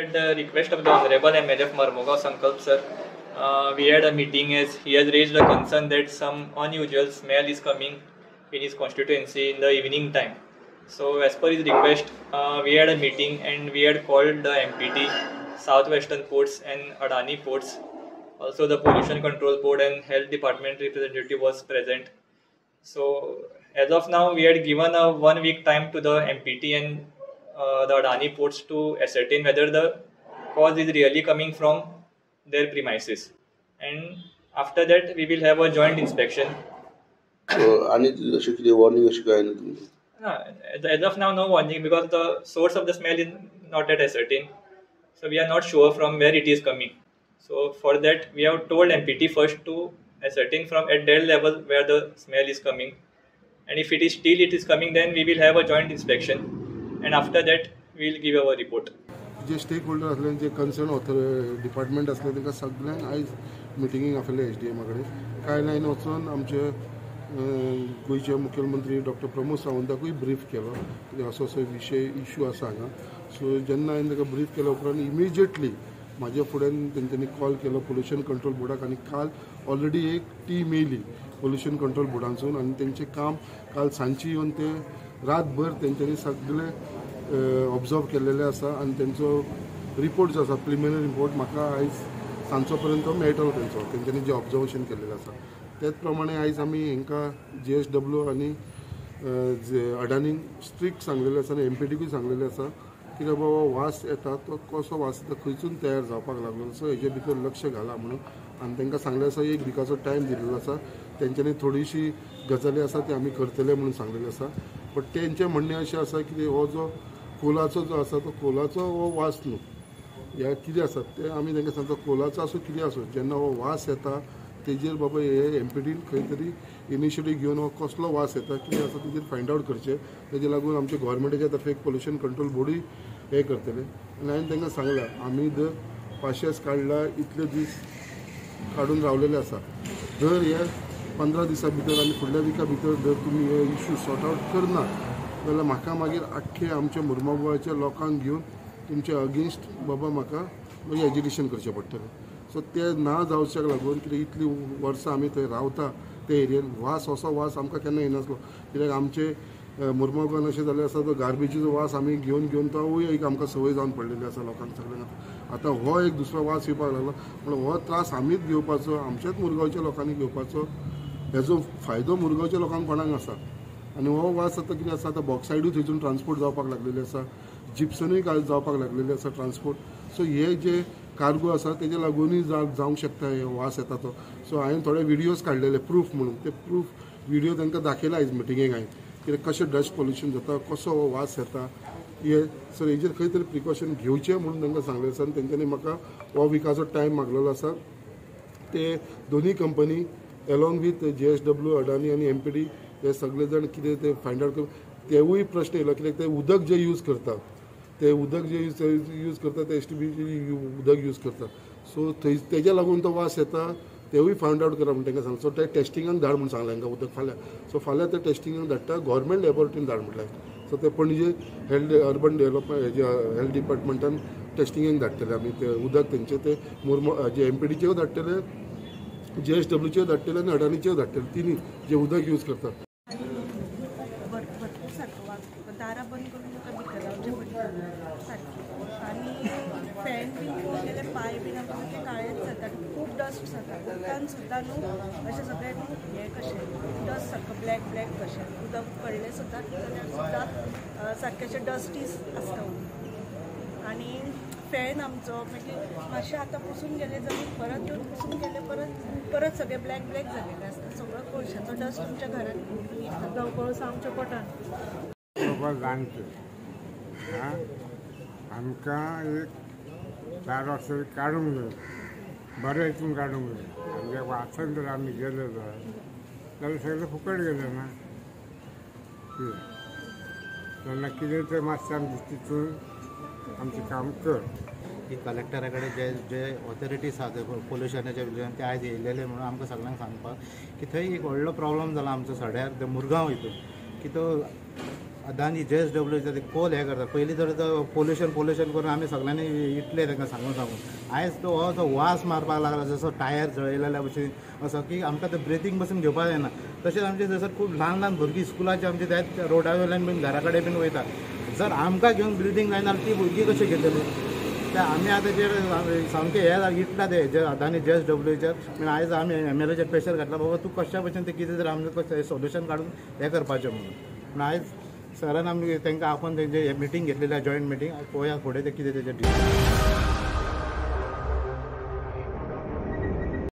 At the request of the Honorable MLA of Marmugao Sankalp sir, we had a meeting as he has raised a concern that some unusual smell is coming in his constituency in the evening time. So as per his request, we had a meeting and we had called the MPT, South Western Ports and Adani Ports. Also the Pollution Control Board and Health Department representative was present. So as of now, we had given a 1 week time to the MPT and the Adani Ports to ascertain whether the cause is really coming from their premises, and after that we will have a joint inspection. So, warning? No, as of now, no warning, because the source of the smell is not yet ascertained. So we are not sure from where it is coming. So for that, we have told MPT first to ascertain from at their level where the smell is coming, and if it is still it is coming, then we will have a joint inspection. And after that, we will give our report. J stake holder आसले, जे concern department आसले, तांकां सगळ्यांक आयज मिटिंगेक आपयले S D एमा कडेन. कांय line वचून आमचे गोंयचे मुखेलमंत्री डॉक्टर प्रमोद सावंताकूय ब्रीफ केलो की असो असो विशय इशू आसा हांगा. सो जेन्ना हांवें ताका ब्रीफ केल्या उपरांत इमिजिएटली म्हाज्या फुड्यान तेंच्यांनी कॉल केलो पोल्युशन कंट्रोल बोर्डाक, आनी काल ऑलरेडी एक टीम येयली पोल्युशन कंट्रोल बोर्डांसून, आनी तेंचें काम काल सांजची येवन ते रातभर तेंच्यांनी सगळे ऑब्जर्व केल्लेले आसा, आनी तेंचो रिपोर्ट जो आसा प्रिलिमिनरी रिपोर्ट म्हाका आयज सांजचो पर्यंत मेळटलो तेंचो, तेंच्यांनी जें ऑब्जर्वेशन केल्लेलें आसा. तेच प्रमाणे आयज आमी हांकां जी एस डब्ल्यू आनी अडानीक स्ट्रिक्ट सांगलेलें आसा आनी एम पी टीकूय सांगलेलें आसा की बाबा वास येता तो कसो वास येता, खंयसून तयार जावपाक लागलो, सो हेजे भितर लक्ष घाला म्हणून. आनी तांकां सांगलें आसा, एक विकाचो टायम दिल्लो आसा, तेंच्यांनी थोडीशी गजाली आसा ती आमी करतले म्हणून सांगलेलें आसा. बट तेंचें म्हणणें अशें आसा की हो जो कोलाचो जो आसा तो कोलाचो हो वास न्हू, ह्या कितें आसा तें आमी तांकां सांगता, कोलाचो आसूं कितें आसूं, जेन्ना हो वास येता तेजेर बाबा हे एम पी टीन खंय तरी इनिशिएटीव घेवन हो कसलो वास येता कितें आसा तेजेर फायंड आवट करचें. तेजे लागून आमच्या गोवोरमेंटाच्या तर्फे एक पोल्युशन कंट्रोल बोर्डूय हें करतलें. आनी हांवें तांकां सांगलां, आमी जर पाशेस काडला इतले दीस काडून रावलेले आसा, जर हे 15 दिसां भितर आनी फुडल्या विका भितर जर तुमी हे इशू सॉर्ट आवट करना जाल्यार म्हाका मागीर आख्खे आमच्या मुरमागांवच्या लोकांक घेवन तुमचे अगेन्स्ट बाबा म्हाका मागीर एजिटेशन करचें पडटलें. सो तें ना जावच्याक लागून कित्याक इतलीं वर्सां आमी थंय रावता ते एरियेन वास असो वास आमकां केन्ना येनासलो, कित्याक आमचे मुरमागांवान अशें जाल्लें आसा तो गार्बेजीचो वास आमी घेवन घेवन तोवूय एक आमकां संवय जावन पडलेली आसा लोकांक सगळ्यांक. आतां हो एक दुसरो वास येवपाक लागलो म्हणून हो त्रास आमीच घेवपाचो, आमच्याच मुरगांवच्या लोकांनी घेवपाचो, हेजो फायदो मुरगांवच्या लोकांक कोणाक आसा. आनी हो वास आतां कितें आसा, आतां बॉक्सायडूय थंयसून ट्रान्सपोर्ट जावपाक लागलेली आसा, जिप्सनूय कांय जावपाक लागलेली आसा ट्रान्सपोर्ट. सो हे जे कार्गो आसा तेजे लागूनय जावंक शकता हे वास येता तो. सो हांवें थोडे विडियोज काडलेले प्रूफ म्हणून, ते प्रूफ विडियो तांकां दाखयला आयज मिटिंगेक हांवें, कित्याक कशें डस्ट पोल्युशन जाता, कसो हो वास येता हे. सो हेजेर खंय तरी प्रिकॉशन घेवचें म्हणून तांकां सांगलें आसा, आनी तेंच्यांनी म्हाका हो विकाचो टायम मागलेलो आसा. ते दोनूय company along with J S W, Adani आनी एम पी टी हे सगळे जाण कितें ते फायंड आवट करून तेवूय प्रश्न येयलो, कित्याक ते उदक जे यूज करता, ते उदक जे यूज करता ते एस टी बी उदक यूज करता, सो थंय तेज्या लागून तो वास येता, तेवूय फायंड आवट करा म्हण तांकां सांगलें. सो ते टेस्टिंगाक धाड म्हूण सांगलें तांकां उदक फाल्यां. सो फाल्यां ते टेस्टिंगाक धाडटा, गोवोरमेंट लॅबोरेटरीन धाड म्हटलें. सो ते Panaji health urban development health डिपार्टमेंटान टेस्टिंगाक धाडटले आमी ते उदक तेंचे, ते मुरमो जे एम पी डीचेय धाडटले, जे एस डब्ल्यूचेय धाडटले आनी अडानीचेय धाडटले, तिनूय जे उदक यूज करता. भरपूर सारको वास, दारां बंद करून तुका भितर रावचें पडटा सारकें, आनी फॅन बीन पळोवंक गेल्यार पांय बीन आमकां सारके काळेच जाता, खूब डस्ट जाता उदकान सुद्दां न्हू अशें सगळें न्हू हें कशें डस्ट सारको ब्लॅक ब्लॅक कशें, उदक पडलें सुद्दां जाल्यार सुद्दां सारकें अशें डस्टी आसता उदक. आनी फॅन आमचो मागीर मातशें आतां पुसून गेलें जाल्यार परत येवन पुसून गेलें परत परत सगळें ब्लॅक ब्लॅक जालेलें आसता, सगळो कोळशाचो डस्ट आमच्या घरांत येता, कोळसो आमच्या पोटान. बाबा जाणटे आमकां एक 4 वर्सां काडूंक जाय, बरें हितून काडूंक जाय. आमच्या वाचन जर आमी गेले जाल्यार सगळें फुकट गेलें ना, तेन्ना कितें तें मातशें आमचें तितून आमचें काम कर. की कलेक्टरा कडेन जे जे ऑथॉरिटीज आसा ते पोल्युशनाच्या विशयान ते आयज येयलेले म्हणून आमकां सगळ्यांक सांगपाक की थंय एक व्हडलो प्रॉब्लम जाला आमचो सड्यार ते मुरगांव हितून की तो अदानी जे एस डब्ल्यूचे ते कोल हें करता. पयलीं तर तो पोल्युशन पोल्युशन करून आमी सगळ्यांनी इतलें तांकां सांगून सांगून आयज तो हो जो वास मारपाक लागला जसो टायर जळयलेल्या भशेन असो की आमकां ते ब्रिथींग बसून घेवपाक जायना. तशेंच आमचे जसो खूब ल्हान ल्हान भुरगीं स्कुलाचे आमचे त्या रोडा वयल्यान बीन घरा कडेन बीन वयता. जर आमकां घेवन ब्रिथींग जायना ती भुरगीं कशी घेतली? ते आमी आतां जे सामकें हे इतला ते जे अदानी जे एस डब्ल्यूचेर म्हणून आयज आमी एम एल एचेर प्रेशर घातला बाबा तूं कशा भशेन ते कितें तरी आमकां सोल्युशन काडून हें करपाचें म्हणून. पूण आयज सरान आमी तांकां आपोवन तेंचे मिटींग घेतलेली जॉयंट मिटींग, पळोवया फुडें ते कितें तेजें.